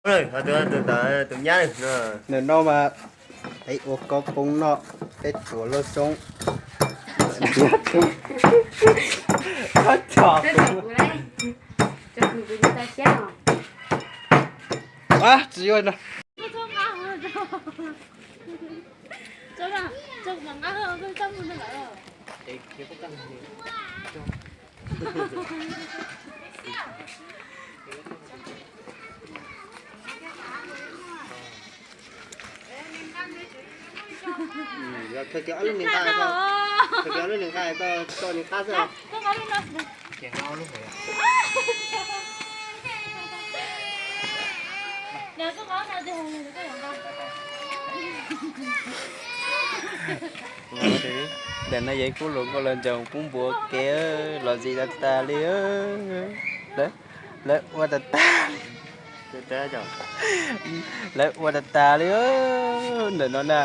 Tus, tus, tus nyab no. Ntawm no mas peb ua kaub poob noj, peb tuav lub xyoob. Tsis yuav no. Khaws kiag ob lub nqa, khaws kiag ob lub nqa, koj tso nws qab xwb. Ntawm no yog ib khub hluas nkauj los ntsoov pub npua kev, los zis tas tas li. Lawv ua tas tas li, lawv ua tas tas li ntawm no na.